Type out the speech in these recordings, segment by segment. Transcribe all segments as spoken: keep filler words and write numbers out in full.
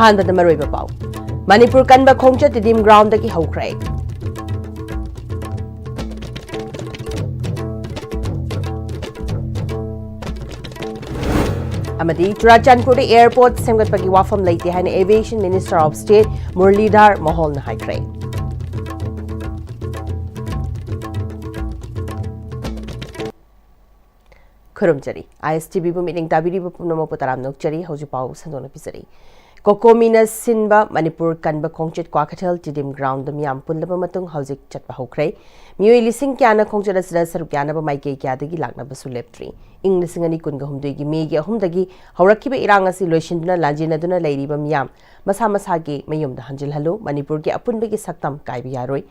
ꯑꯍꯥꯟꯕꯗ ꯃꯔꯨꯑꯣꯏꯕ ꯄꯥꯎ꯫ ꯃꯅꯤꯄꯨꯔ ꯀꯟꯕ ꯈꯣꯡꯆꯠ ꯇꯤꯗꯤꯝ ꯒ꯭ꯔꯥꯎꯟꯗꯒꯤ ꯍꯧꯈ꯭ꯔꯦ꯫ ꯑꯃꯗꯤ ꯆꯨꯔꯥꯆꯥꯟꯄꯨꯔꯗ airport ꯁꯦꯝꯒꯠꯄꯒꯤ ꯋꯥꯐꯝ ꯂꯩꯇꯦ ꯍꯥꯏꯅ Aviation Minister of State ꯃꯨꯔꯂꯤꯙꯔ ꯃꯣꯍꯣꯜꯅ ꯍꯥꯏꯈ꯭ꯔꯦ꯫ ꯈꯨꯔꯨꯝꯖꯔꯤ꯫ ISTVꯕꯨ ꯃꯤꯠꯌꯦꯡ ꯇꯥꯕꯤꯔꯤꯕ ꯄꯨꯝꯅꯃꯛꯄꯨ ꯇꯔꯥꯝꯅ ꯑꯣꯛꯆꯔꯤ꯫ ꯍꯧꯖꯤꯛ ꯄꯥꯎ ꯁꯟꯗꯣꯛꯅ ꯄꯤꯖꯔꯤ꯫ ꯀꯣꯀꯣꯃꯤꯅ ꯁꯤꯟꯕ ꯃꯅꯤꯄꯨꯔ ꯀꯟꯕ ꯈꯣꯡꯆꯠ ꯀ꯭ꯋꯥꯀꯩꯊꯦꯜ ꯇꯤꯗꯤꯝ ꯒ꯭ꯔꯥꯎꯟꯗ ꯃꯤꯌꯥꯝ ꯄꯨꯜꯂꯕ ꯃꯇꯨꯡ ꯍꯧꯖꯤꯛ ꯆꯠꯄ ꯍꯧꯈ꯭ꯔꯦ꯫ ꯃꯤꯑꯣꯏ ꯂꯤꯁꯤꯡ ꯀꯌꯥꯅ ꯈꯣꯡꯆꯠ ꯑꯁꯤꯗ ꯁꯔꯨꯛ ꯌꯥꯅꯕ ꯃꯥꯏꯀꯩ ꯀꯌꯥꯗꯒꯤ ꯂꯥꯛꯅꯕꯁꯨ ꯂꯦꯞꯇ꯭ꯔꯤ꯫ ꯏꯪ ꯂꯤꯁꯤꯡ ꯑꯅꯤ ꯀꯨꯟꯒ ꯍꯨꯝꯗꯣꯏꯒꯤ ꯃꯦꯒꯤ ꯑꯍꯨꯝꯗꯒꯤ ꯍꯧꯔꯛꯈꯤꯕ ꯏꯔꯥꯡ ꯑꯁꯤ ꯂꯣꯏꯁꯤꯟꯗꯨꯅ ꯂꯥꯟꯖꯦꯟꯅꯗꯨꯅ ꯂꯩꯔꯤꯕ ꯃꯤꯌꯥꯝ ꯃꯁꯥ ꯃꯁꯥꯒꯤ ꯃꯌꯨꯝꯗ ꯍꯟꯖꯤꯜꯍꯜꯂꯨ꯫ ꯃꯅꯤꯄꯨꯔꯒꯤ ꯑꯄꯨꯟꯕꯒꯤ ꯁꯛꯇꯝ ꯀꯥꯏꯕ ꯌꯥꯔꯣꯏ꯫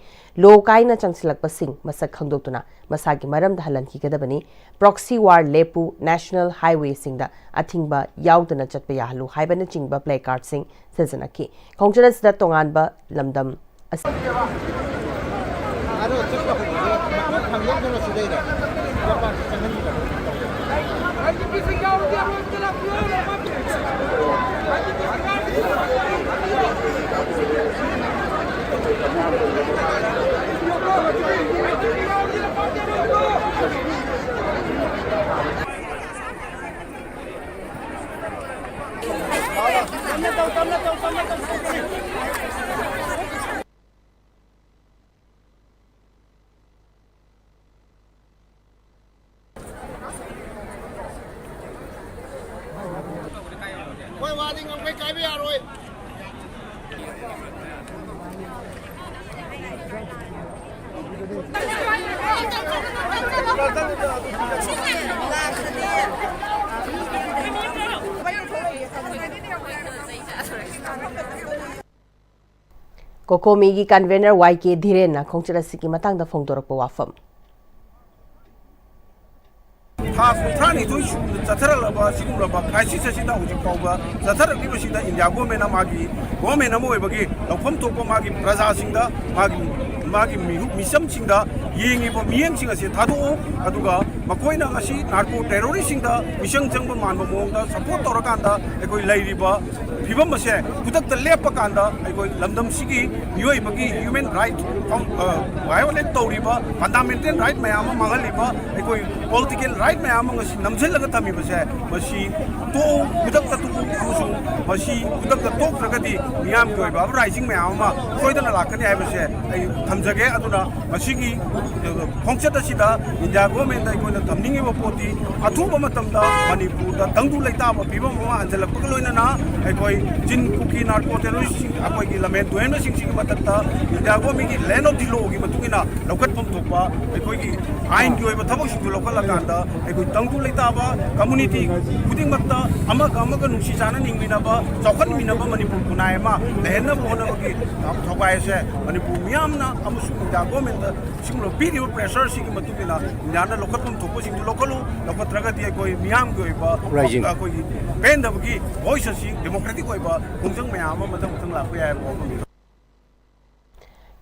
ꯂꯣ ꯀꯥꯏꯅ ꯆꯪꯁꯤꯜꯂꯛꯄꯁꯤꯡ ꯃꯁꯛ ꯈꯪꯗꯣꯛꯇꯨꯅ ꯃꯁꯥꯒꯤ ꯃꯔꯝꯗ ꯍꯜꯍꯟꯈꯤꯒꯗꯕꯅꯤ꯫ Proxy war ꯂꯦꯞꯄꯨ, national highwayꯁꯤꯡꯗ ꯑꯊꯤꯡꯕ ꯌꯥꯎꯗꯅ ꯆꯠꯄ ꯌꯥꯍꯜꯂꯨ ꯍꯥꯏꯕꯅꯆꯤꯡꯕ placardsꯁꯤꯡ ꯁꯤꯖꯤꯟꯅꯈꯤ꯫ ꯈꯣꯡꯆꯠ ꯑꯁꯤꯗ ꯇꯣꯉꯥꯟꯕ ꯂꯝꯗꯝ ꯑꯁꯤ ꯑꯩꯈꯣꯏ ꯋꯥꯗꯤ ꯉꯝꯈꯩ ꯀꯥꯏꯕ ꯌꯥꯔꯣꯏ꯫ ꯀꯣꯀꯣꯃꯤꯒꯤ convener ꯋꯥꯏ ꯀꯦ ꯙꯤꯔꯦꯟꯅ ꯈꯣꯡꯆꯠ ꯑꯁꯤꯒꯤ ꯃꯇꯥꯡꯗ ꯐꯣꯡꯗꯣꯔꯛꯄ ꯋꯥꯐꯝ꯫ ꯊꯥ ꯀꯨꯟꯊ꯭ꯔꯥꯅꯤꯊꯣꯏ ꯁꯨꯅ ꯆꯠꯊꯔꯛꯂꯕ ꯑꯁꯤꯒꯨꯝꯂꯕ crisis ꯑꯁꯤꯗ ꯍꯧꯖꯤꯛ ꯐꯥꯎꯕ ꯆꯠꯊꯔꯛꯂꯤꯕꯁꯤꯗ ꯏꯟꯗꯤꯌꯥ ꯒꯣꯔꯃꯦꯟꯅ ꯃꯥꯒꯤ ꯒꯣꯔꯃꯦꯟ ꯑꯃ ꯑꯣꯏꯕꯒꯤ ꯂꯧꯐꯝ ꯊꯣꯛꯄ ꯃꯥꯒꯤ ꯄ꯭ꯔꯖꯥꯁꯤꯡꯗ, ꯃꯥꯒꯤ, ꯃꯥꯒꯤ ꯃꯤꯍꯨ-, ꯃꯤꯆꯝꯁꯤꯡꯗ ꯌꯦꯡꯉꯤꯕ ꯃꯤꯠꯌꯦꯡꯁꯤꯡ ꯑꯁꯤ ꯊꯥꯗꯣꯛꯎ꯫ ꯑꯗꯨꯒ ꯃꯈꯣꯏꯅ ꯉꯁꯤ narco terroristꯁꯤꯡꯗ ꯃꯤꯆꯪ ꯆꯪꯕ ꯃꯥꯟꯕ ꯃꯑꯣꯡꯗ support ꯇꯧꯔꯀꯥꯟꯗ ꯑꯩꯈꯣꯏ ꯂꯩꯔꯤꯕ ꯐꯤꯕꯝ ꯑꯁꯦ ꯈꯨꯗꯛꯇ ꯂꯦꯞꯄ ꯀꯥꯟꯗ ꯑꯩꯈꯣꯏ ꯂꯝꯗꯝꯁꯤꯒꯤ ꯃꯤꯑꯣꯏꯕꯒꯤ human right ꯚꯥꯏꯑꯣꯂꯦꯠ ꯇꯧꯔꯤꯕ, ꯐꯟꯗꯥꯃꯦꯟꯇꯦꯜ ꯔꯥꯏꯠ ꯃꯌꯥꯝ ꯑꯃ ꯃꯥꯡꯍꯜꯂꯤꯕ, ꯑꯩꯈꯣꯏ ꯄꯣꯂꯤꯇꯤꯀꯦꯜ ꯔꯥꯏꯠ ꯃꯌꯥꯝ ꯑꯃ ꯉꯁꯤ ꯅꯝꯁꯤꯜꯂꯒ ꯊꯝꯃꯤꯕꯁꯦ, ꯃꯁꯤ ꯇꯣꯛꯎ, ꯈꯨꯗꯛꯇ ꯇꯣꯛꯎ, ꯑꯃꯁꯨꯡ ꯃꯁꯤ ꯈꯨꯗꯛꯇ ꯇꯣꯛꯇ꯭ꯔꯒꯗꯤ ꯃꯤꯌꯥꯝꯒꯤ ꯑꯣꯏꯕ ꯑꯞꯔꯥꯏꯖꯤꯡ ꯃꯌꯥꯝ ꯑꯃ ꯁꯣꯏꯗꯅ ꯂꯥꯛꯀꯅꯤ ꯍꯥꯏꯕꯁꯦ ꯑꯩ ꯊꯝꯖꯒꯦ꯫ ꯑꯗꯨꯅ ꯃꯁꯤꯒꯤ ꯈꯣꯡꯆꯠ ꯑꯁꯤꯗ ꯏꯟꯗꯤꯌꯥ ꯒꯣꯔꯃꯦꯟꯗ ꯑꯩꯈꯣꯏꯅ ꯊꯝꯅꯤꯡꯉꯤꯕ ꯄꯣꯠꯇꯤ, ꯑꯊꯨꯕ ꯃꯇꯝꯗ ꯃꯅꯤꯄꯨꯔꯗ ꯇꯪꯗꯨ ꯂꯩꯇꯥꯕ ꯐꯤꯕꯝ ꯑꯃ ꯍꯟꯖꯤꯜꯂꯛꯄꯒ ꯂꯣꯏꯅꯅ ꯑꯩꯈꯣꯏ ꯆꯤꯟ ꯀꯨꯀꯤ ꯅꯥꯔꯀꯣ ꯇꯦꯔꯣꯔꯤꯁꯁꯤꯡ, ꯑꯩꯈꯣꯏꯒꯤ ꯂꯝꯍꯦꯟ ꯇꯨꯍꯦꯟꯕꯁꯤꯡꯁꯤꯒꯤ ꯃꯊꯛꯇ ꯏꯟꯗꯤꯌꯥ ꯒꯣꯔꯃꯦꯟꯒꯤ land of the lawꯒꯤ ꯃꯇꯨꯡ ꯏꯟꯅ ꯂꯧꯈꯠꯐꯝ ꯊꯣꯛꯄ ꯑꯩꯈꯣꯏꯒꯤ ꯑꯥꯏꯟꯒꯤ ꯑꯣꯏꯕ ꯊꯕꯛꯁꯤꯡꯗꯨ ꯂꯧꯈꯠꯂꯀꯥꯟꯗ ꯑꯩꯈꯣꯏ ꯇꯪꯗꯨ ꯂꯩꯇꯥꯕ ꯀꯝꯃꯨꯅꯤꯇꯤ ꯈꯨꯗꯤꯡꯃꯛꯇ ꯑꯃꯒ ꯑꯃꯒ ꯅꯨꯡꯁꯤ ꯆꯥꯟꯅ ꯍꯤꯡꯃꯤꯟꯅꯕ, ꯆꯥꯎꯈꯠꯃꯤꯟꯅꯕ ꯃꯅꯤꯄꯨꯔ ꯈꯨꯟꯅꯥꯏ ꯑꯃ ꯂꯩꯍꯟꯅꯕ ꯍꯣꯠꯅꯕꯒꯤ ꯊꯧꯒꯥꯏ ꯑꯁꯦ ꯃꯅꯤꯄꯨꯔ ꯃꯤꯌꯥꯝꯅ ꯑꯃꯁꯨꯡ ꯏꯟꯗꯤꯌꯥ ꯒꯣꯔꯃꯦꯟꯗ ꯁꯤꯒꯨꯝꯕ ꯄꯤꯔꯤꯕ ꯄ꯭ꯔꯦꯁꯔꯁꯤꯒꯤ ꯃꯇꯨꯡ ꯏꯟꯅ ꯏꯟꯗꯤꯌꯥꯅ ꯂꯧꯈꯠꯐꯝ ꯊꯣꯛꯄꯁꯤꯡꯗꯨ ꯂꯧꯈꯠꯂꯨ, ꯂꯧꯈꯠꯇ꯭ꯔꯒꯗꯤ ꯑꯩꯈꯣꯏ ꯃꯤꯌꯥꯝꯒꯤ ꯑꯣꯏꯕ ꯔꯥꯏꯖꯤꯡ꯫ ꯑꯩꯈꯣꯏꯒꯤ ꯄꯦꯟꯗꯕꯒꯤ ꯚꯣꯏꯁ ꯑꯁꯤ ꯗꯦꯃꯣꯀ꯭ꯔꯦꯇꯤꯛ ꯑꯣꯏꯕ ꯈꯣꯡꯖꯪ ꯃꯌꯥꯝ ꯑꯃ ꯃꯊꯪ ꯃꯊꯪ ꯂꯥꯛꯄ ꯌꯥꯏ ꯍꯥꯏꯕ ꯋꯥꯐꯝꯅꯤ꯫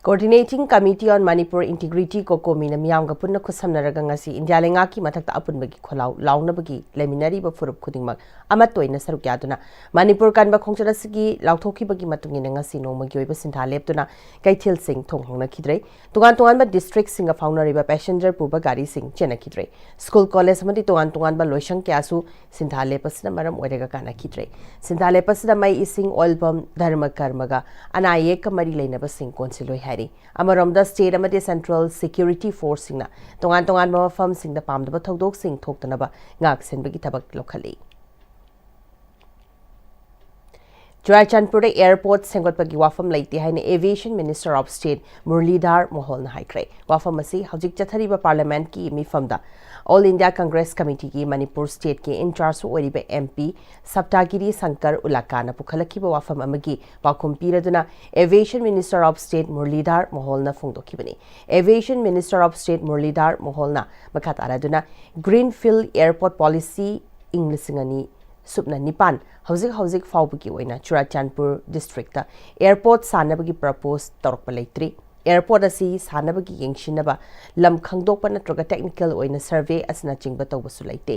Coordinating Committee on Manipur Integrity, ꯀꯣꯀꯣꯃꯤꯅ ꯃꯤꯌꯥꯝꯒ ꯄꯨꯟꯅ ꯈꯨꯠꯁꯝꯅꯔꯒ ꯉꯁꯤ ꯏꯟꯗꯤꯌꯥ ꯂꯩꯉꯥꯛꯀꯤ ꯃꯊꯛꯇ ꯑꯄꯨꯟꯕꯒꯤ ꯈꯣꯜꯂꯥꯎ ꯂꯥꯎꯅꯕꯒꯤ ꯂꯩꯃꯤꯟꯅꯔꯤꯕ ꯐꯨꯔꯨꯞ ꯈꯨꯗꯤꯡꯃꯛ ꯑꯃꯠꯇ ꯑꯣꯏꯅ ꯁꯔꯨꯛ ꯌꯥꯗꯨꯅ ꯃꯅꯤꯄꯨꯔ ꯀꯟꯕ ꯈꯣꯡꯆꯠ ꯑꯁꯤꯒꯤ ꯂꯥꯎꯊꯣꯛꯈꯤꯕꯒꯤ ꯃꯇꯨꯡ ꯏꯟꯅ ꯉꯁꯤ ꯅꯣꯡꯃꯒꯤ ꯑꯣꯏꯕ ꯁꯤꯟꯊꯥ ꯂꯦꯞꯇꯨꯅ ꯀꯩꯊꯦꯜꯁꯤꯡ ꯊꯣꯡ ꯍꯥꯡꯅꯈꯤꯗ꯭ꯔꯦ꯫ ꯇꯣꯉꯥꯟ ꯇꯣꯉꯥꯟꯕ ꯗꯤꯁꯇ꯭ꯔꯤꯛꯁꯤꯡꯒ ꯐꯥꯎꯅꯔꯤꯕ ꯄꯦꯁꯦꯟꯖꯔ ꯄꯨꯕ ꯒꯥꯔꯤꯁꯤꯡ ꯆꯦꯟꯅꯈꯤꯗ꯭ꯔꯦ꯫ ꯁ꯭ꯀꯨꯜ, ꯀꯣꯂꯦꯖ ꯑꯃꯗꯤ ꯇꯣꯉꯥꯟ ꯇꯣꯉꯥꯟꯕ ꯂꯣꯏꯁꯪ ꯀꯌꯥꯁꯨ ꯁꯤꯟꯊꯥ ꯂꯦꯞꯄꯁꯤꯅ ꯃꯔꯝ ꯑꯣꯏꯔꯒ ꯀꯥꯟꯅꯈꯤꯗ꯭ꯔꯦ꯫ ꯁꯤꯟꯊꯥ ꯂꯦꯞꯄꯁꯤꯗ ꯃꯩ, ꯏꯁꯤꯡ, ꯑꯣꯏꯜ ꯄꯝ, ꯙꯔꯃ ꯀꯔꯃꯒ ꯑꯅꯥ ꯑꯌꯦꯛꯀ ꯃꯔꯤ ꯂꯩꯅꯕꯁꯤꯡ ꯀꯣꯟꯁꯤꯜꯂꯣꯏ ꯍꯥꯏꯔꯤ꯫ ꯑꯃꯔꯣꯝꯗ, ꯁ꯭ꯇꯦꯠ ꯑꯃꯗꯤ ꯁꯦꯟꯇ꯭ꯔꯦꯜ ꯁꯦꯀ꯭ꯌꯨꯔꯤꯇꯤ ꯐꯣꯔꯁꯁꯤꯡꯅ ꯇꯣꯉꯥꯟ ꯇꯣꯉꯥꯟꯕ ꯃꯐꯝꯁꯤꯡꯗ ꯄꯥꯝꯗꯕ ꯊꯧꯗꯣꯛꯁꯤꯡ ꯊꯣꯛꯇꯅꯕ ꯉꯥꯛ ꯁꯦꯟꯕꯒꯤ ꯊꯕꯛ ꯂꯧꯈꯠꯂꯤ꯫ ꯆꯨꯔꯥꯆꯥꯟꯄꯨꯔꯗ airport ꯁꯦꯝꯒꯠꯄꯒꯤ ꯋꯥꯐꯝ ꯂꯩꯇꯦ ꯍꯥꯏꯅ Aviation Minister of State ꯃꯨꯔꯂꯤꯙꯥꯔ ꯃꯣꯍꯣꯜꯅ ꯍꯥꯏꯈ꯭ꯔꯦ꯫ ꯋꯥꯐꯝ ꯑꯁꯤ ꯍꯧꯖꯤꯛ ꯆꯠꯊꯔꯤꯕ ꯄꯥꯔꯂꯤꯌꯥꯃꯦꯟꯠꯀꯤ ꯃꯤꯐꯝꯗ All India Congress Committeeꯒꯤ ꯃꯅꯤꯄꯨꯔ ꯁ꯭ꯇꯦꯠꯀꯤ ꯏꯟꯆꯥꯔꯖ ꯑꯣꯏꯔꯤꯕ MP ꯁꯞꯇꯥꯒꯤꯔꯤ ꯁꯪꯀꯔ ꯎꯂꯥꯀꯥꯅ ꯄꯨꯈꯠꯂꯛꯈꯤꯕ ꯋꯥꯐꯝ ꯑꯃꯒꯤ ꯄꯥꯎꯈꯨꯝ ꯄꯤꯔꯗꯨꯅ Aviation Minister of State ꯃꯨꯔꯂꯤꯙꯥꯔ ꯃꯣꯍꯣꯜꯅ ꯐꯣꯡꯗꯣꯛꯈꯤꯕꯅꯤ꯫ Aviation Minister of State ꯃꯨꯔꯂꯤꯙꯥꯔ ꯃꯣꯍꯣꯜꯅ ꯃꯈꯥ ꯇꯥꯔꯗꯨꯅ Greenfield Airport Policy ꯏꯪ ꯂꯤꯁꯤꯡ ꯑꯅꯤ ꯁꯨꯞꯅ ꯅꯤꯄꯥꯟ ꯍꯧꯖꯤꯛ ꯍꯧꯖꯤꯛ ꯐꯥꯎꯕꯒꯤ ꯑꯣꯏꯅ ꯆꯨꯔꯥꯆꯥꯟꯄꯨꯔ ꯗꯤꯁꯇ꯭ꯔꯤꯛꯇ airport ꯁꯥꯅꯕꯒꯤ ꯄ꯭ꯔꯄꯣꯖ ꯇꯧꯔꯛꯄ ꯂꯩꯇ꯭ꯔꯤ꯫ Airport ꯑꯁꯤ ꯁꯥꯅꯕꯒꯤ ꯌꯦꯡꯁꯤꯟꯅꯕ ꯂꯝ ꯈꯪꯗꯣꯛꯄ ꯅꯠꯇ꯭ꯔꯒ technical ꯑꯣꯏꯅ survey ꯑꯁꯤꯅꯆꯤꯡꯕ ꯇꯧꯕꯁꯨ ꯂꯩꯇꯦ꯫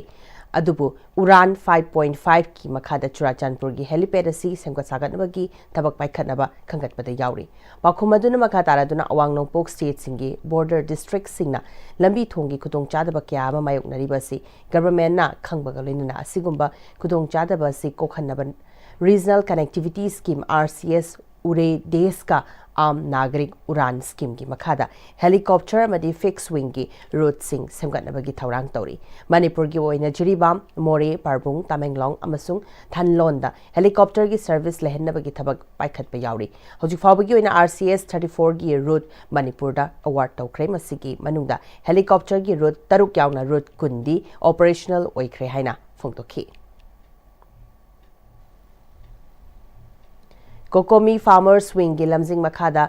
ꯑꯗꯨꯕꯨ ꯎꯔꯥꯟ five point five ꯀꯤ ꯃꯈꯥꯗ ꯆꯨꯔꯥꯆꯥꯟꯄꯨꯔꯒꯤ helipad ꯑꯁꯤ ꯁꯦꯝꯒꯠ ꯁꯥꯒꯠꯅꯕꯒꯤ ꯊꯕꯛ ꯄꯥꯏꯈꯠꯅꯕ ꯈꯟꯒꯠꯄꯗ ꯌꯥꯎꯔꯤ꯫ ꯄꯥꯎꯈꯨꯝ ꯑꯗꯨꯅ ꯃꯈꯥ ꯇꯥꯔꯗꯨꯅ ꯑꯋꯥꯡ ꯅꯣꯡꯄꯣꯛ stateꯁꯤꯡꯒꯤ border districtꯁꯤꯡꯅ ꯂꯝꯕꯤ ꯊꯣꯡꯒꯤ ꯈꯨꯗꯣꯡꯆꯥꯗꯕ ꯀꯌꯥ ꯑꯃ ꯃꯥꯌꯣꯛꯅꯔꯤꯕ ꯑꯁꯤ governmentꯅ ꯈꯪꯕꯒ ꯂꯣꯏꯅꯅ ꯑꯁꯤꯒꯨꯝꯕ ꯈꯨꯗꯣꯡꯆꯥꯗꯕ ꯑꯁꯤ ꯀꯣꯛꯍꯟꯅꯕ Regional Connectivity Scheme, R C S, ꯎꯔꯦ ꯗꯦꯁ ꯀꯥ ꯑꯥꯝ ꯅꯥꯒꯔꯤꯛ ꯎꯔꯥꯟ schemeꯒꯤ ꯃꯈꯥꯗ helicopter ꯑꯃꯗꯤ fixed wingꯒꯤ routeꯁꯤꯡ ꯁꯦꯝꯒꯠꯅꯕꯒꯤ ꯊꯧꯔꯥꯡ ꯇꯧꯔꯤ꯫ ꯃꯅꯤꯄꯨꯔꯒꯤ ꯑꯣꯏꯅ ꯖꯤꯔꯤꯕꯥꯝ, ꯃꯣꯔꯦ, ꯄꯥꯔꯕꯨꯡ, ꯇꯃꯦꯡꯂꯣꯡ ꯑꯃꯁꯨꯡ ꯊꯥꯟꯂꯣꯟꯗ helicopterꯒꯤ service ꯂꯩꯍꯟꯅꯕꯒꯤ ꯊꯕꯛ ꯄꯥꯏꯈꯠꯄ ꯌꯥꯎꯔꯤ꯫ ꯍꯧꯖꯤꯛ ꯐꯥꯎꯕꯒꯤ ꯑꯣꯏꯅ R C S thirty fourꯒꯤ route ꯃꯅꯤꯄꯨꯔꯗ award ꯇꯧꯈ꯭ꯔꯦ꯫ ꯃꯁꯤꯒꯤ ꯃꯅꯨꯡꯗ helicopterꯒꯤ route ꯇꯔꯨꯛ ꯌꯥꯎꯅ route ꯀꯨꯟꯗꯤ operational ꯑꯣꯏꯈ꯭ꯔꯦ ꯍꯥꯏꯅ ꯐꯣꯡꯗꯣꯛꯈꯤ꯫ COCOMI Farmers Wingꯒꯤ ꯂꯝꯖꯤꯡ ꯃꯈꯥꯗ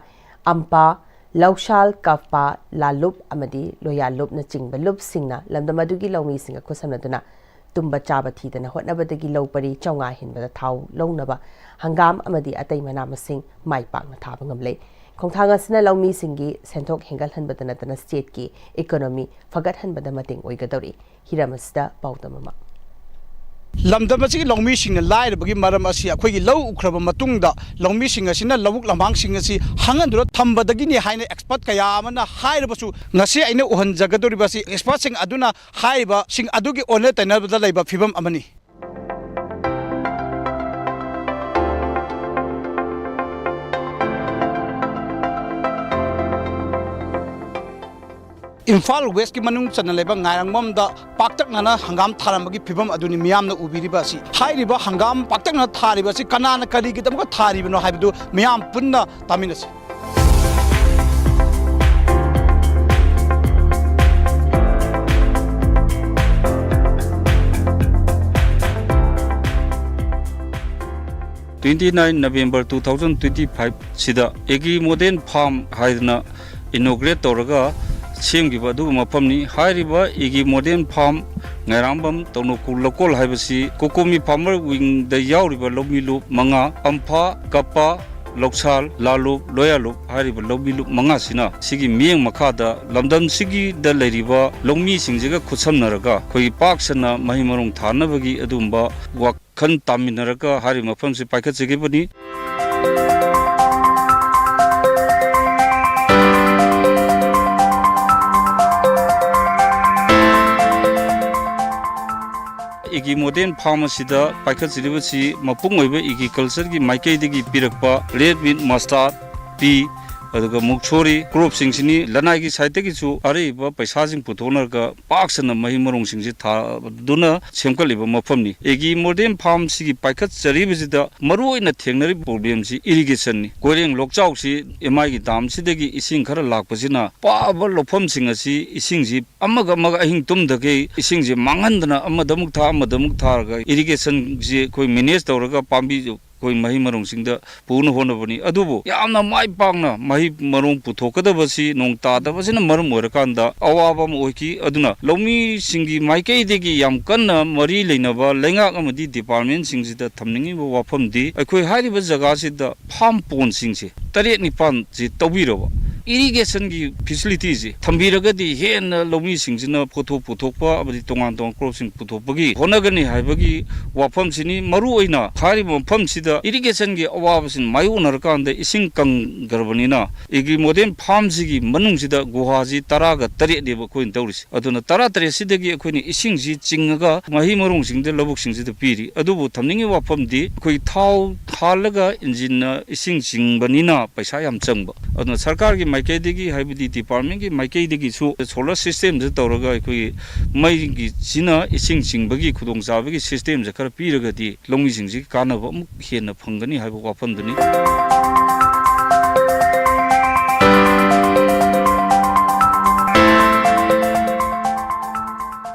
ꯑꯝꯄꯥ, ꯂꯧꯁꯥꯜ, ꯀꯞꯄꯥ, ꯂꯥꯂꯨꯞ ꯑꯃꯗꯤ ꯂꯣꯌꯥꯂꯨꯞꯅꯆꯤꯡꯕ ꯂꯨꯞꯁꯤꯡꯅ ꯂꯝꯗꯝ ꯑꯗꯨꯒꯤ ꯂꯧꯃꯤꯁꯤꯡꯒ ꯈꯨꯠꯁꯝꯅꯗꯨꯅ ꯇꯨꯝꯕ ꯆꯥꯕ ꯊꯤꯗꯅ ꯍꯣꯠꯅꯕꯗꯒꯤ ꯂꯧ ꯄꯔꯤ ꯆꯥꯝꯃꯉꯥ ꯍꯦꯟꯕꯗ ꯊꯥꯎ ꯂꯧꯅꯕ ꯍꯪꯒꯥꯝ ꯑꯃꯗꯤ ꯑꯇꯩ ꯃꯅꯥ ꯃꯁꯤꯡ ꯃꯥꯏ ꯄꯥꯛꯅ ꯊꯥꯕ ꯉꯝꯂꯦ꯫ ꯈꯣꯡꯊꯥꯡ ꯑꯁꯤꯅ ꯂꯧꯃꯤꯁꯤꯡꯒꯤ ꯁꯦꯟꯊꯣꯛ ꯍꯦꯟꯒꯠꯍꯟꯕꯗ ꯅꯠꯇꯅ stateꯀꯤ economy ꯐꯒꯠꯍꯟꯕꯗ ꯃꯇꯦꯡ ꯑꯣꯏꯒꯗꯧꯔꯤ꯫ ꯍꯤꯔꯝ ꯑꯁꯤꯗ ꯄꯥꯎꯗꯝ ꯑꯃ꯫ ꯂꯝꯗꯝ ꯑꯁꯤꯒꯤ ꯂꯧꯃꯤꯁꯤꯡꯅ ꯂꯥꯏꯔꯕꯒꯤ ꯃꯔꯝ ꯑꯁꯤ ꯑꯩꯈꯣꯏꯒꯤ ꯂꯧ ꯎꯈ꯭ꯔꯕ ꯃꯇꯨꯡꯗ ꯂꯧꯃꯤꯁꯤꯡ ꯑꯁꯤꯅ ꯂꯧꯕꯨꯛ ꯂꯝꯍꯥꯡꯁꯤꯡ ꯑꯁꯤ ꯍꯥꯡꯍꯟꯗꯨꯅ ꯊꯝꯕꯗꯒꯤꯅꯤ ꯍꯥꯏꯅ expert ꯀꯌꯥ ꯑꯃꯅ ꯍꯥꯏꯔꯕꯁꯨ, ꯉꯁꯤ ꯑꯩꯅ ꯎꯍꯟꯖꯒꯗꯧꯔꯤꯕ ꯑꯁꯤ expertꯁꯤꯡ ꯑꯗꯨꯅ ꯍꯥꯏꯔꯤꯕꯁꯤꯡ ꯑꯗꯨꯒꯤ ꯑꯣꯟꯅ ꯇꯩꯅꯕꯗ ꯂꯩꯕ ꯐꯤꯕꯝ ꯑꯃꯅꯤ꯫ ꯏꯝꯐꯥꯜ Westꯀꯤ ꯃꯅꯨꯡ ꯆꯟꯅ ꯂꯩꯕ ꯉꯥꯏꯔꯪꯕꯝꯗ ꯄꯥꯛꯇꯛꯅꯅ ꯍꯪꯒꯥꯝ ꯊꯥꯔꯝꯕꯒꯤ ꯐꯤꯕꯝ ꯑꯗꯨꯅꯤ ꯃꯤꯌꯥꯝꯅ ꯎꯕꯤꯔꯤꯕ ꯑꯁꯤ꯫ ꯍꯥꯏꯔꯤꯕ ꯍꯪꯒꯥꯝ ꯄꯥꯛꯇꯛꯅꯅ ꯊꯥꯔꯤꯕ ꯑꯁꯤ ꯀꯅꯥꯅ ꯀꯔꯤꯒꯤꯗꯃꯛꯇ ꯊꯥꯔꯤꯕꯅꯣ ꯍꯥꯏꯕꯗꯨ ꯃꯤꯌꯥꯝ ꯄꯨꯟꯅ ꯇꯥꯃꯤꯟꯅꯁꯤ꯫ Twenty nine November two thousand twenty five ꯁꯤꯗ Agri Modern Farm ꯍꯥꯏꯗꯅ inaugurate ꯇꯧꯔꯒ ꯁꯦꯝꯈꯤꯕ ꯑꯗꯨꯒꯨꯝꯕ ꯃꯐꯝꯅꯤ꯫ ꯍꯥꯏꯔꯤꯕ Agri Modern Farm ꯉꯥꯏꯔꯥꯝꯕꯝ ꯇꯧꯅꯈꯨꯜ ꯂꯧꯀꯣꯜ ꯍꯥꯏꯕꯁꯤ COCOMI Farmer Wingꯗ ꯌꯥꯎꯔꯤꯕ ꯂꯧꯃꯤ ꯂꯨꯞ ꯃꯉꯥ, ꯑꯝꯐꯥ, ꯀꯄꯥ, ꯂꯧꯁꯥꯜ, ꯂꯥꯂꯨꯞ, ꯂꯣꯌꯥꯂꯨꯞ ꯍꯥꯏꯔꯤꯕ ꯂꯧꯃꯤꯂꯨꯞ ꯃꯉꯥꯁꯤꯅ ꯁꯤꯒꯤ ꯃꯤꯠꯌꯦꯡ ꯃꯈꯥꯗ ꯂꯝꯗꯝꯁꯤꯒꯤꯗ ꯂꯩꯔꯤꯕ ꯂꯧꯃꯤꯁꯤꯡꯁꯤꯒ ꯈꯨꯠꯁꯝꯅꯔꯒ ꯑꯩꯈꯣꯏꯒꯤ ꯄꯥꯛ ꯁꯟꯅ ꯃꯍꯩ ꯃꯔꯣꯡ ꯊꯥꯅꯕꯒꯤ ꯑꯗꯨꯒꯨꯝꯕ ꯋꯥꯈꯜ ꯇꯥꯃꯤꯟꯅꯔꯒ ꯍꯥꯏꯔꯤꯕ ꯃꯐꯝꯁꯤ ꯄꯥꯏꯈꯠꯆꯈꯤꯕꯅꯤ꯫ ꯏꯒꯤ ꯃꯣꯗꯦꯜ ꯐꯥꯔꯝ ꯑꯁꯤꯗ ꯄꯥꯏꯈꯠꯆꯔꯤꯕꯁꯤ ꯃꯄꯨꯡ ꯑꯣꯏꯕ ꯏꯒꯤ ꯀꯜꯆꯔꯒꯤ ꯃꯥꯏꯀꯩꯗꯒꯤ ꯄꯤꯔꯛꯄ ꯔꯦꯗ ꯃꯤꯠ, ꯃꯁꯇꯥꯔꯗ, ꯄꯤ, ꯑꯗꯨꯒ ꯃꯨꯛꯁꯣꯔꯤ ꯀ꯭ꯔꯣꯞꯁꯤꯡꯁꯤꯅꯤ꯫ ꯂꯅꯥꯏꯒꯤ ꯁꯥꯏꯠꯇꯒꯤꯁꯨ ꯑꯔꯩꯕ ꯄꯩꯁꯥꯁꯤꯡ ꯄꯨꯊꯣꯛꯅꯔꯒ ꯄꯥꯛ ꯁꯟꯅ ꯃꯍꯩ ꯃꯔꯣꯡꯁꯤꯡꯁꯤ ꯊꯥꯗꯨꯅ ꯁꯦꯝꯒꯠꯂꯤꯕ ꯃꯐꯝꯅꯤ꯫ ꯏꯒꯤ ꯃꯣꯗꯦꯜ ꯐꯥꯔꯝꯁꯤꯒꯤ ꯄꯥꯏꯈꯠꯆꯔꯤꯕꯁꯤꯗ ꯃꯔꯨꯑꯣꯏꯅ ꯊꯦꯡꯅꯔꯤꯕ ꯄ꯭ꯔꯣꯕ꯭ꯂꯦꯝꯁꯤ ꯏꯔꯤꯒꯦꯁꯟꯅꯤ꯫ ꯀꯣꯏꯔꯦꯡ ꯂꯣꯛꯆꯥꯎꯁꯤ ꯑꯦꯝ ꯑꯥꯏꯒꯤ ꯗꯥꯝꯁꯤꯗꯒꯤ ꯏꯁꯤꯡ ꯈꯔ ꯂꯥꯛꯄꯁꯤꯅ ꯑꯄꯥꯕ ꯂꯧꯐꯝꯁꯤꯡ ꯑꯁꯤ ꯏꯁꯤꯡꯁꯤ ꯑꯃꯒ ꯑꯃꯒ ꯑꯍꯤꯡ ꯇꯨꯝꯗꯈꯩ ꯏꯁꯤꯡꯁꯤ ꯃꯥꯡꯍꯟꯗꯅ ꯑꯃꯗ ꯑꯃꯨꯛ ꯊꯥ, ꯑꯃꯗ ꯑꯃꯨꯛ ꯊꯥꯔꯒ ꯏꯔꯤꯒꯦꯁꯟꯁꯤ ꯑꯩꯈꯣꯏ ꯃꯦꯅꯦꯖ ꯇꯧꯔꯒ ꯄꯥꯝꯕꯤ ꯑꯩꯈꯣꯏ ꯃꯍꯩ ꯃꯔꯣꯡꯁꯤꯡꯗ ꯄꯨꯅ ꯍꯣꯠꯅꯕꯅꯤ꯫ ꯑꯗꯨꯕꯨ ꯌꯥꯝꯅ ꯃꯥꯏ ꯄꯥꯛꯅ ꯃꯍꯩ ꯃꯔꯣꯡ ꯄꯨꯊꯣꯛꯀꯗꯕꯁꯤ ꯅꯣꯡ ꯇꯥꯗꯕꯁꯤꯅ ꯃꯔꯝ ꯑꯣꯏꯔꯀꯥꯟꯗ ꯑꯋꯥꯕ ꯑꯃ ꯑꯣꯏꯈꯤ꯫ ꯑꯗꯨꯅ ꯂꯧꯃꯤꯁꯤꯡꯒꯤ ꯃꯥꯏꯀꯩꯗꯒꯤ ꯌꯥꯝ ꯀꯟꯅ ꯃꯔꯤ ꯂꯩꯅꯕ ꯂꯩꯉꯥꯛ ꯑꯃꯗꯤ ꯗꯤꯄꯥꯔꯠꯃꯦꯟꯁꯤꯡꯁꯤꯗ ꯊꯝꯅꯤꯡꯉꯤꯕ ꯋꯥꯐꯝꯗꯤ, ꯑꯩꯈꯣꯏ ꯍꯥꯏꯔꯤꯕ ꯖꯒꯥꯁꯤꯗ ꯐꯥꯝ ꯄꯣꯟꯁꯤꯡꯁꯦ ꯇꯔꯦꯠ ꯅꯤꯄꯥꯟꯁꯤ ꯇꯧꯕꯤꯔꯕ, ꯏꯔꯤꯒꯦꯁꯟꯒꯤ ꯐꯦꯁꯤꯂꯤꯇꯤꯁꯤ ꯊꯝꯕꯤꯔꯒꯗꯤ ꯍꯦꯟꯅ ꯂꯧꯃꯤꯁꯤꯡꯁꯤꯅ ꯄꯣꯠꯊꯣꯛ ꯄꯨꯊꯣꯛꯄ ꯑꯃꯗꯤ ꯇꯣꯉꯥꯟ ꯇꯣꯉꯥꯟꯕ ꯀ꯭ꯔꯣꯞꯁꯤꯡ ꯄꯨꯊꯣꯛꯄꯒꯤ ꯍꯣꯠꯅꯒꯅꯤ ꯍꯥꯏꯕꯒꯤ ꯋꯥꯐꯝꯁꯤꯅꯤ꯫ ꯃꯔꯨꯑꯣꯏꯅ ꯍꯥꯏꯔꯤꯕ ꯃꯐꯝꯁꯤꯗ ꯏꯔꯤꯒꯦꯁꯟꯒꯤ ꯑꯋꯥꯕꯁꯤꯡ ꯃꯥꯌꯣꯛꯅꯔꯀꯥꯟꯗ ꯏꯁꯤꯡ ꯀꯪꯈ꯭ꯔꯕꯅꯤꯅ, ꯏꯒꯤ ꯃꯣꯗꯦꯜ ꯐꯥꯔꯝꯁꯤꯒꯤ ꯃꯅꯨꯡꯁꯤꯗ ꯒꯨꯍꯥꯁꯤ ꯇꯔꯥꯒ ꯇꯔꯦꯠꯅꯦꯕ ꯑꯩꯈꯣꯏꯅ ꯇꯧꯔꯤꯁꯦ꯫ ꯑꯗꯨꯅ ꯇꯔꯥ ꯇꯔꯦꯠꯁꯤꯗꯒꯤ ꯑꯩꯈꯣꯏꯅ ꯏꯁꯤꯡꯁꯤ ꯆꯤꯡꯉꯒ ꯃꯍꯩ ꯃꯔꯣꯡꯁꯤꯡꯗ, ꯂꯧꯕꯨꯛꯁꯤꯡꯁꯤꯗ ꯄꯤꯔꯤ꯫ ꯑꯗꯨꯕꯨ ꯊꯝꯅꯤꯡꯉꯤꯕ ꯋꯥꯐꯝꯗꯤ, ꯑꯩꯈꯣꯏ ꯊꯥꯎ ꯍꯥꯜꯂꯒ ꯏꯟꯖꯤꯟꯅ ꯏꯁꯤꯡ ꯆꯤꯡꯕꯅꯤꯅ ꯄꯩꯁꯥ ꯌꯥꯝ ꯆꯪꯕ꯫ ꯑꯗꯨꯅ ꯁꯔꯀꯥꯔꯒꯤ ꯃꯥꯏꯀꯩꯗꯒꯤ, ꯍꯥꯏꯕꯗꯤ ꯗꯤꯄꯥꯔꯠꯃꯦꯟꯒꯤ ꯃꯥꯏꯀꯩꯗꯒꯤꯁꯨ ꯁꯣꯂꯔ ꯁꯤꯁꯇꯦꯝꯁꯦ ꯇꯧꯔꯒ ꯑꯩꯈꯣꯏꯒꯤ ꯃꯩꯒꯤꯁꯤꯅ ꯏꯁꯤꯡ ꯆꯤꯡꯕꯒꯤ ꯈꯨꯗꯣꯡꯆꯥꯕꯒꯤ ꯁꯤꯁꯇꯦꯝꯁꯦ ꯈꯔ ꯄꯤꯔꯒꯗꯤ ꯂꯧꯃꯤꯁꯤꯡꯁꯤꯒꯤ ꯀꯥꯟꯅꯕ ꯑꯃꯨꯛ ꯍꯦꯟꯅ ꯐꯪꯒꯅꯤ ꯍꯥꯏꯕ ꯋꯥꯐꯝꯗꯨꯅꯤ꯫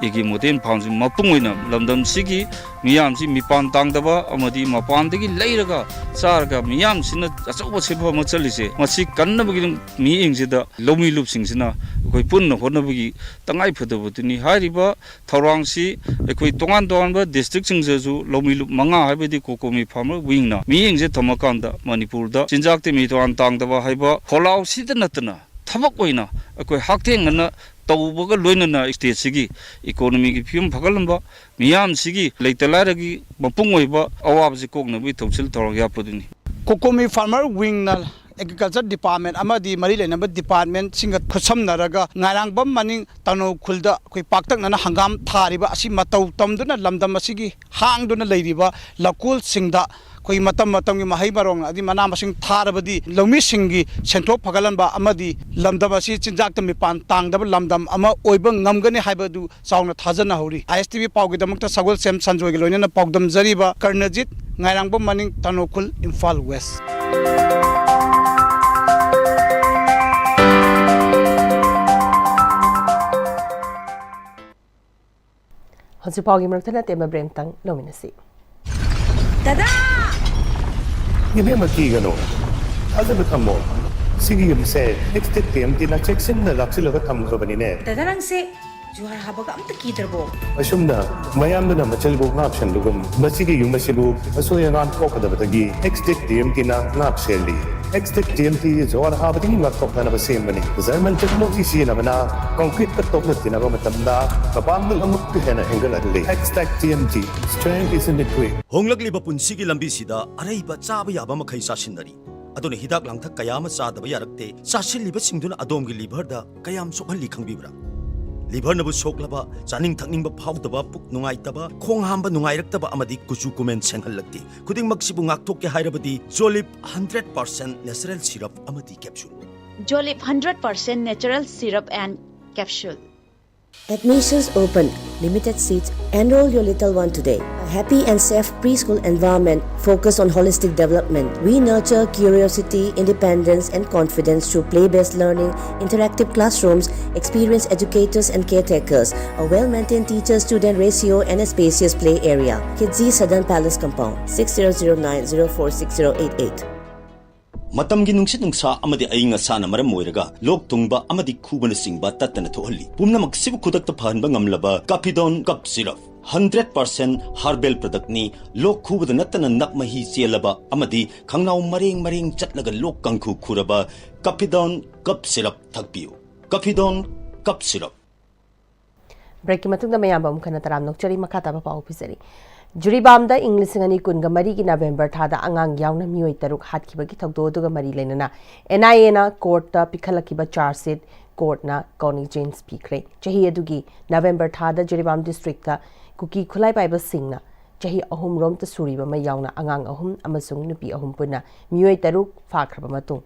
ꯏꯒꯤ ꯃꯣꯗꯦꯜ ꯐꯥꯔꯝꯁꯤ ꯃꯄꯨꯡ ꯑꯣꯏꯅ ꯂꯝꯗꯝꯁꯤꯒꯤ ꯃꯤꯌꯥꯝꯁꯤ ꯃꯤꯄꯥꯟ ꯇꯥꯡꯗꯕ ꯑꯃꯗꯤ ꯃꯄꯥꯟꯗꯒꯤ ꯂꯩꯔꯒ ꯆꯥꯔꯒ ꯃꯤꯌꯥꯝꯁꯤꯅ ꯑꯆꯧꯕ ꯁꯦꯟꯐꯝ ꯑꯃ ꯆꯠꯂꯤꯁꯦ, ꯃꯁꯤ ꯀꯟꯅꯕꯒꯤ ꯃꯤꯠꯌꯦꯡꯁꯤꯗ ꯂꯧꯃꯤ ꯂꯨꯞꯁꯤꯡꯁꯤꯅ ꯑꯩꯈꯣꯏ ꯄꯨꯟꯅ ꯍꯣꯠꯅꯕꯒꯤ ꯇꯉꯥꯏ ꯐꯗꯕꯗꯨꯅꯤ꯫ ꯍꯥꯏꯔꯤꯕ ꯊꯧꯔꯥꯡꯁꯤ ꯑꯩꯈꯣꯏ ꯇꯣꯉꯥꯟ ꯇꯣꯉꯥꯟꯕ districtꯁꯤꯡꯗꯁꯨ ꯂꯧꯃꯤ ꯂꯨꯞ ꯃꯉꯥ, ꯍꯥꯏꯕꯗꯤ COCOMI Farmer Wingꯅ ꯃꯤꯠꯌꯦꯡꯁꯦ ꯊꯝꯃꯀꯥꯟꯗ, ꯃꯅꯤꯄꯨꯔꯗ ꯆꯤꯟꯖꯥꯛꯇ ꯃꯤꯠꯌꯦꯡ ꯇꯥꯡꯗꯕ ꯍꯥꯏꯕ ꯈꯣꯜꯂꯥꯎꯁꯤꯗ ꯅꯠꯇꯅ, ꯊꯕꯛ ꯑꯣꯏꯅ ꯑꯩꯈꯣꯏ ꯍꯛꯊꯦꯡꯅꯅ ꯇꯧꯕꯒ ꯂꯣꯏꯅꯅ stateꯁꯤꯒꯤ economyꯒꯤ ꯐꯤꯕꯝ ꯐꯒꯠꯍꯟꯕ, ꯃꯤꯌꯥꯝꯁꯤꯒꯤ ꯂꯩꯇ ꯂꯥꯏꯔꯒꯤ ꯃꯄꯨꯡ ꯑꯣꯏꯕ ꯑꯋꯥꯕꯁꯤ ꯀꯣꯛꯅꯕꯒꯤ ꯊꯧꯁꯤꯜ ꯊꯧꯔꯥꯡ ꯌꯥꯠꯄꯗꯨꯅꯤ꯫ COCOMI Farmer Wingꯅ Agriculture Department ꯑꯃꯗꯤ ꯃꯔꯤ ꯂꯩꯅꯕ departmentꯁꯤꯡꯒ ꯈꯨꯠꯁꯝꯅꯔꯒ ꯉꯥꯏꯔꯥꯡꯕꯝ ꯃꯅꯤꯡ ꯇꯅꯧ ꯈꯨꯜꯗ ꯑꯩꯈꯣꯏ ꯄꯥꯛꯇꯛꯅꯅ ꯍꯪꯒꯥꯝ ꯊꯥꯔꯤꯕ ꯑꯁꯤ ꯃꯇꯧ ꯇꯝꯗꯨꯅ ꯂꯝꯗꯝ ꯑꯁꯤꯒꯤ ꯍꯥꯡꯗꯨꯅ ꯂꯩꯔꯤꯕ ꯂꯧꯀꯣꯜꯁꯤꯡꯗ ꯑꯩꯈꯣꯏ ꯃꯇꯝ ꯃꯇꯝꯒꯤ ꯃꯍꯩ ꯃꯔꯣꯡ ꯑꯃꯗꯤ ꯃꯅꯥ ꯃꯁꯤꯡ ꯊꯥꯔꯕꯗꯤ ꯂꯧꯃꯤꯁꯤꯡꯒꯤ ꯁꯦꯟꯊꯣꯛ ꯐꯒꯠꯍꯟꯕ ꯑꯃꯗꯤ ꯂꯝꯗꯝ ꯑꯁꯤ ꯆꯤꯟꯖꯥꯛꯇ ꯃꯤꯄꯥꯟ ꯇꯥꯡꯗꯕ ꯂꯝꯗꯝ ꯑꯃ ꯑꯣꯏꯕ ꯉꯝꯒꯅꯤ ꯍꯥꯏꯕꯗꯨ ꯆꯥꯎꯅ ꯊꯥꯖꯅꯍꯧꯔꯤ꯫ ISTV ꯄꯥꯎꯒꯤꯗꯃꯛꯇ ꯁꯒꯣꯜꯁꯦꯝ ꯁꯟꯖꯣꯏꯒ ꯂꯣꯏꯅꯅ ꯄꯥꯎꯗꯝꯖꯔꯤꯕ ꯀꯔꯅꯖꯤꯠ, ꯉꯥꯏꯔꯥꯡꯕꯝ ꯃꯅꯤꯡ, ꯇꯅꯧꯈꯨꯜ, ꯏꯝꯐꯥꯜ ꯋꯦꯁ꯫ ꯍꯧꯖꯤꯛ ꯄꯥꯎꯒꯤ ꯃꯔꯛꯇ ꯅꯠꯇꯦ, ꯃꯕ꯭ꯔꯦꯝꯇꯪ ꯂꯧꯃꯤꯟꯅꯁꯤ꯫ ꯗꯗꯥ! ꯏꯕꯦꯝꯃ, ꯀꯤꯒꯅꯨ꯫ ꯊꯥꯖꯕ ꯊꯝꯃꯣ꯫ ꯁꯤꯒꯤ ꯌꯨꯝꯁꯦ ꯑꯦꯛꯁꯇꯦꯛ ꯇꯤ ꯑꯦꯝ ꯇꯤꯅ ꯆꯦꯛꯁꯤꯟꯅ ꯂꯥꯛꯁꯤꯜꯂꯒ ꯊꯝꯈ꯭ꯔꯕꯅꯤꯅꯦ꯫ ꯗꯗꯥ, ꯅꯪꯁꯦ ꯖꯨꯍꯥꯔ ꯍꯥꯕꯒ ꯑꯝꯇ ꯀꯤꯗ꯭ꯔꯕꯣ? ꯑꯁꯨꯝꯅ ꯃꯌꯥꯝꯗꯨꯅ ꯃꯆꯜꯕꯨ ꯉꯥꯛ ꯁꯦꯟꯕꯒꯨꯝ, ꯃꯁꯤꯒꯤ ꯌꯨꯝ ꯑꯁꯤꯕꯨ ꯑꯁꯣꯏ ꯑꯉꯥꯝ ꯊꯣꯛꯀꯗꯕꯗꯒꯤ ꯑꯦꯛꯁꯇꯦꯛ ꯇꯤ ꯑꯦꯝ ꯇꯤꯅ ꯉꯥꯛ ꯁꯦꯜꯂꯤ꯫ ꯑꯦꯛꯁꯇꯦꯛ ꯇꯤ ꯑꯦꯝ ꯇꯤ ꯖꯨꯍꯥꯔ ꯍꯥꯕꯗꯒꯤ ꯉꯥꯛꯊꯣꯛꯅꯅꯕ ꯁꯦꯝꯕꯅꯤ꯫ ꯖꯔꯃꯟ ꯇꯦꯛꯅꯣꯂꯣꯖꯤ ꯁꯤꯖꯤꯟꯅꯕꯅ ꯀꯣꯡꯀ꯭ꯔꯤꯠꯇ ꯇꯣꯛꯅ ꯊꯤꯅꯕ ꯃꯇꯝꯗ ꯃꯄꯥꯡꯒꯜ ꯑꯃꯨꯛꯀ ꯍꯦꯟꯅ ꯍꯦꯟꯒꯠꯍꯜꯂꯤ꯫ Extech T M T, strength is in the grit. ꯍꯣꯡꯂꯛꯂꯤꯕ ꯄꯨꯟꯁꯤꯒꯤ ꯂꯝꯕꯤꯁꯤꯗ ꯑꯔꯩꯕ ꯆꯥꯕ ꯌꯥꯕ ꯃꯈꯩ ꯆꯥꯁꯤꯟꯅꯔꯤ꯫ ꯑꯗꯨꯅ ꯍꯤꯗꯥꯛ ꯂꯥꯡꯊꯛ ꯀꯌꯥ ꯑꯃ ꯆꯥꯗꯕ ꯌꯥꯔꯛꯇꯦ꯫ ꯆꯥꯁꯤꯜꯂꯤꯕꯁꯤꯡꯗꯨꯅ ꯑꯗꯣꯝꯒꯤ ꯂꯤꯚꯔꯗ ꯀꯌꯥꯝ ꯁꯣꯛꯍꯜꯂꯤ ꯈꯪꯕꯤꯕ꯭ꯔꯥ? ꯂꯤꯚꯔꯅꯕꯨ ꯁꯣꯛꯂꯕ, ꯆꯥꯅꯤꯡ ꯊꯛꯅꯤꯡꯕ ꯐꯥꯎꯗꯕ, ꯄꯨꯛ ꯅꯨꯡꯉꯥꯏꯇꯕ, ꯈꯣꯡ ꯍꯥꯝꯕ ꯅꯨꯡꯉꯥꯏꯔꯛꯇꯕ ꯑꯃꯗꯤ ꯀꯨꯆꯨ ꯀꯨꯃꯦꯟ ꯁꯦꯡꯍꯜꯂꯛꯇꯦ꯫ ꯈꯨꯗꯤꯡꯃꯛꯁꯤꯕꯨ ꯉꯥꯛꯊꯣꯛꯀꯦ ꯍꯥꯏꯔꯕꯗꯤ ꯖꯣꯂꯤꯞ ꯍꯟꯗ꯭ꯔꯦꯠ ꯄꯥꯔꯁꯦꯟ ꯅꯦꯆꯔꯦꯜ ꯁꯤꯔꯞ ꯑꯃꯗꯤ capsule. Jolip hundred percent natural syrup and capsule. Admissions open. Limited seats. Enroll your little one today. A happy and safe preschool environment focused on holistic development. We nurture curiosity, independence, and confidence through play-based learning, interactive classrooms, experienced educators and caretakers, a well-maintained teacher-student ratio, and a spacious play area. Kidzi Southern Palace Compound, six zero zero nine zero four six zero eight eight. ꯃꯇꯝꯒꯤ ꯅꯨꯡꯁꯤꯠ ꯅꯨꯡꯁꯥ ꯑꯃꯗꯤ ꯑꯏꯪ ꯑꯁꯥꯅ ꯃꯔꯝ ꯑꯣꯏꯔꯒ ꯂꯣꯛ ꯊꯨꯡꯕ ꯑꯃꯗꯤ ꯈꯨꯕꯅꯆꯤꯡꯕ ꯇꯠꯇꯅ ꯊꯣꯛꯍꯜꯂꯤ꯫ ꯄꯨꯝꯅꯃꯛꯁꯤꯕꯨ ꯈꯨꯗꯛꯇ ꯐꯍꯟꯕ ꯉꯝꯂꯕ ꯀꯥꯐꯤꯗꯣꯟ ꯀꯞ ꯁꯤꯔꯞ, ꯍꯟꯗ꯭ꯔꯦꯠ ꯄꯥꯔꯁꯦꯟ ꯍꯥꯔꯕꯦꯜ ꯄ꯭ꯔꯗꯛꯅꯤ꯫ ꯂꯣꯛ ꯈꯨꯕꯗ ꯅꯠꯇꯅ ꯅꯞ ꯃꯍꯤ ꯆꯦꯜꯂꯕ ꯑꯃꯗꯤ ꯈꯪꯅꯥꯎ ꯃꯔꯦꯡ ꯃꯔꯦꯡ ꯆꯠꯂꯒ ꯂꯣꯛ ꯀꯥꯡꯈꯨ ꯈꯨꯔꯕ ꯀꯥꯐꯤꯗꯣꯟ ꯀꯞ ꯁꯤꯔꯞ ꯊꯛꯄꯤꯌꯨ꯫ ꯀꯥꯐꯤꯗꯣꯟ ꯀꯞ ꯁꯤꯔꯞ꯫ ꯕ꯭ꯔꯦꯛꯀꯤ ꯃꯇꯨꯡꯗ ꯃꯌꯥꯝꯕꯨ ꯑꯃꯨꯛ ꯍꯟꯅ ꯇꯔꯥꯝꯅ ꯑꯣꯛꯆꯔꯤ꯫ ꯃꯈꯥ ꯇꯥꯕ ꯄꯥꯎ ꯄꯤꯖꯔꯤ꯫ ꯖꯤꯔꯤꯕꯥꯝꯗ ꯏꯪ ꯂꯤꯁꯤꯡ ꯑꯅꯤ ꯀꯨꯟꯒ ꯃꯔꯤꯒꯤ ꯅꯕꯦꯝꯕꯔ ꯊꯥꯗ ꯑꯉꯥꯡ ꯌꯥꯎꯅ ꯃꯤꯑꯣꯏ ꯇꯔꯨꯛ ꯍꯥꯠꯈꯤꯕꯒꯤ ꯊꯧꯗꯣꯛ ꯑꯗꯨꯒ ꯃꯔꯤ ꯂꯩꯅꯅ ꯑꯦꯟ ꯑꯥꯏ ꯑꯦꯅ ꯀꯣꯔꯠꯇ ꯄꯤꯈꯠꯂꯛꯈꯤꯕ ꯆꯥꯔꯖ ꯁꯤꯠ ꯀꯣꯔꯠꯅ ꯀꯣꯒꯅꯤꯖꯦꯟꯁ ꯄꯤꯈ꯭ꯔꯦ꯫ ꯆꯍꯤ ꯑꯗꯨꯒꯤ ꯅꯕꯦꯝꯕꯔ ꯊꯥꯗ ꯖꯤꯔꯤꯕꯥꯝ ꯗꯤꯁꯇ꯭ꯔꯤꯛꯇ ꯀꯨꯀꯤ ꯈꯨꯠꯂꯥꯏ ꯄꯥꯏꯕꯁꯤꯡꯅ ꯆꯍꯤ ꯑꯍꯨꯝꯔꯣꯝꯇ ꯁꯨꯔꯤꯕ ꯑꯃ ꯌꯥꯎꯅ ꯑꯉꯥꯡ ꯑꯍꯨꯝ ꯑꯃꯁꯨꯡ ꯅꯨꯄꯤ ꯑꯍꯨꯝ ꯄꯨꯟꯅ ꯃꯤꯑꯣꯏ ꯇꯔꯨꯛ ꯐꯥꯈ꯭ꯔꯕ ꯃꯇꯨꯡ,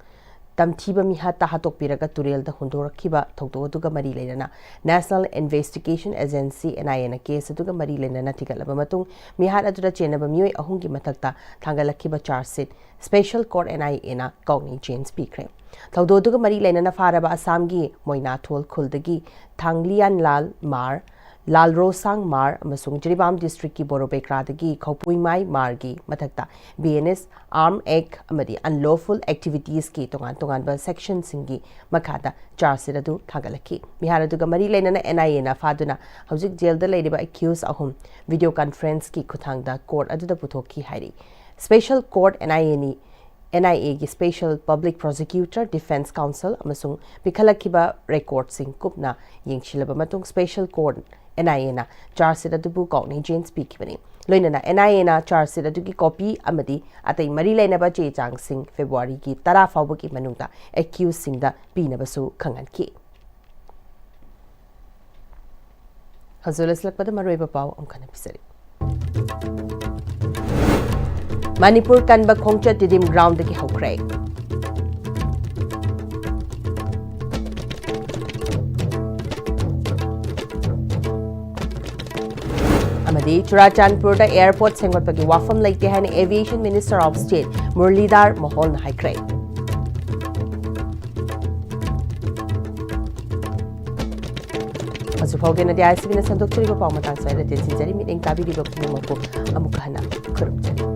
ꯇꯝꯊꯤꯕ ꯃꯤꯍꯥꯠꯇ ꯍꯥꯠꯇꯣꯛꯄꯤꯔꯒ ꯇꯨꯔꯦꯜꯗ ꯍꯨꯟꯗꯣꯔꯛꯈꯤꯕ ꯊꯧꯗꯣꯛ ꯑꯗꯨꯒ ꯃꯔꯤ ꯂꯩꯅꯅ National Investigation Agency, N I A, ꯅ ꯀꯦꯁ ꯑꯗꯨꯒ ꯃꯔꯤ ꯂꯩꯅꯅ ꯊꯤꯒꯠꯂꯕ ꯃꯇꯨꯡ, ꯃꯤꯍꯥꯠ ꯑꯗꯨꯗ ꯆꯦꯟꯅꯕ ꯃꯤꯑꯣꯏ ꯑꯍꯨꯝꯒꯤ ꯃꯊꯛꯇ ꯊꯥꯡꯒꯠꯂꯛꯈꯤꯕ charge seat Special Court, N I A, ꯅ ꯀꯣꯒꯅꯤꯖꯦꯟꯁ ꯄꯤꯈ꯭ꯔꯦ꯫ ꯊꯧꯗꯣꯛ ꯑꯗꯨꯒ ꯃꯔꯤ ꯂꯩꯅꯅ ꯐꯥꯔꯕ ꯑꯁꯥꯝꯒꯤ ꯃꯣꯏꯅꯥꯊꯣꯜ ꯈꯨꯜꯗꯒꯤ ꯊꯥꯡꯂꯤꯌꯥꯟꯂꯥꯜ ꯃꯥꯔ, ꯂꯥꯜꯔꯣꯁꯥꯡ ꯃꯥꯔ ꯑꯃꯁꯨꯡ ꯖꯤꯔꯤꯕꯥꯝ ꯗꯤꯁꯇ꯭ꯔꯤꯛꯀꯤ ꯕꯣꯔꯣꯕꯦꯀ꯭ꯔꯥꯗꯒꯤ ꯈꯧꯄꯨꯏꯃꯥꯏ ꯃꯥꯔꯒꯤ ꯃꯊꯛꯇ B N S, Arm Act ꯑꯃꯗꯤ Unlawful Activities ꯀꯤ ꯇꯣꯉꯥꯟ ꯇꯣꯉꯥꯟꯕ ꯁꯦꯛꯁꯟꯁꯤꯡꯒꯤ ꯃꯈꯥꯗ ꯆꯥꯔꯖ ꯁꯤꯠ ꯑꯗꯨ ꯊꯥꯡꯒꯠꯂꯛꯈꯤ꯫ ꯃꯤꯍꯥꯠ ꯑꯗꯨꯒ ꯃꯔꯤ ꯂꯩꯅꯅ N I A ꯅ ꯐꯥꯗꯨꯅ ꯍꯧꯖꯤꯛ ꯖꯦꯜꯗ ꯂꯩꯔꯤꯕ ꯑꯦꯀ꯭ꯌꯨꯁ ꯑꯍꯨꯝ ꯚꯤꯗꯤꯑꯣ ꯀꯟꯐꯔꯦꯟꯁꯀꯤ ꯈꯨꯠꯊꯥꯡꯗ ꯀꯣꯔꯠ ꯑꯗꯨꯗ ꯄꯨꯊꯣꯛꯈꯤ ꯍꯥꯏꯔꯤ꯫ Special Court, N I A ꯅꯤ, N I A ꯒꯤ Special Public Prosecutor, Defense Counsel ꯑꯃꯁꯨꯡ ꯄꯤꯈꯠꯂꯛꯈꯤꯕ ꯔꯦꯀꯣꯔꯠꯁꯤꯡ ꯀꯨꯞꯅ ꯌꯦꯡꯁꯤꯜꯂꯕ ꯃꯇꯨꯡ, Special Court, N I A ꯅ ꯆꯥꯔꯖ ꯁꯤꯠ ꯑꯗꯨꯕꯨ ꯀꯣꯒꯅꯤꯖꯦꯟꯁ ꯄꯤꯈꯤꯕꯅꯤ꯫ ꯂꯣꯏꯅꯅ N I A ꯅ ꯆꯥꯔꯖ ꯁꯤꯠ ꯑꯗꯨꯒꯤ ꯀꯣꯄꯤ ꯑꯃꯗꯤ ꯑꯇꯩ ꯃꯔꯤ ꯂꯩꯅꯕ ꯆꯦ ꯆꯥꯡꯁꯤꯡ ꯐꯦꯕ꯭ꯔꯨꯋꯥꯔꯤꯒꯤ ꯇꯔꯥ ꯐꯥꯎꯕꯒꯤ ꯃꯅꯨꯡꯗ ꯑꯦꯀ꯭ꯌꯨꯁꯁꯤꯡꯗ ꯄꯤꯅꯕꯁꯨ ꯈꯪꯍꯟꯈꯤ꯫ ꯍꯧꯖꯤꯛ ꯂꯣꯏꯁꯤꯜꯂꯛꯄꯗ ꯃꯔꯨꯑꯣꯏꯕ ꯄꯥꯎ ꯑꯃꯨꯛ ꯍꯟꯅ ꯄꯤꯖꯔꯤ꯫ ꯃꯅꯤꯄꯨꯔ ꯀꯟꯕ ꯈꯣꯡꯆꯠ ꯇꯤꯗꯤꯝ ꯒ꯭ꯔꯥꯎꯟꯗꯒꯤ ꯍꯧꯈ꯭ꯔꯦ꯫ ꯑꯃꯗꯤ ꯆꯨꯔꯥꯆꯥꯟꯄꯨꯔꯗ airport ꯁꯦꯝꯒꯠꯄꯒꯤ ꯋꯥꯐꯝ ꯂꯩꯇꯦ ꯍꯥꯏꯅ Aviation Minister of State ꯃꯨꯔꯂꯤꯙꯥꯔ ꯃꯣꯍꯣꯜꯅ ꯍꯥꯏꯈ꯭ꯔꯦ꯫ ꯍꯧꯖꯤꯛ ꯐꯥꯎꯒꯤ ꯑꯣꯏꯅꯗꯤ I C B ꯅ ꯁꯟꯗꯣꯛꯆꯔꯤꯕ ꯄꯥꯎ ꯃꯇꯥꯡ ꯁ꯭ꯋꯥꯏꯗ ꯇꯦꯟꯁꯤꯟꯖꯔꯤ꯫ ꯃꯤꯠꯌꯦꯡ ꯇꯥꯕꯤꯔꯤꯕ ꯄꯨꯝꯅꯃꯛꯄꯨ ꯑꯃꯨꯛ ꯍꯟꯅ ꯈꯨꯔꯨꯝꯖꯔꯤ꯫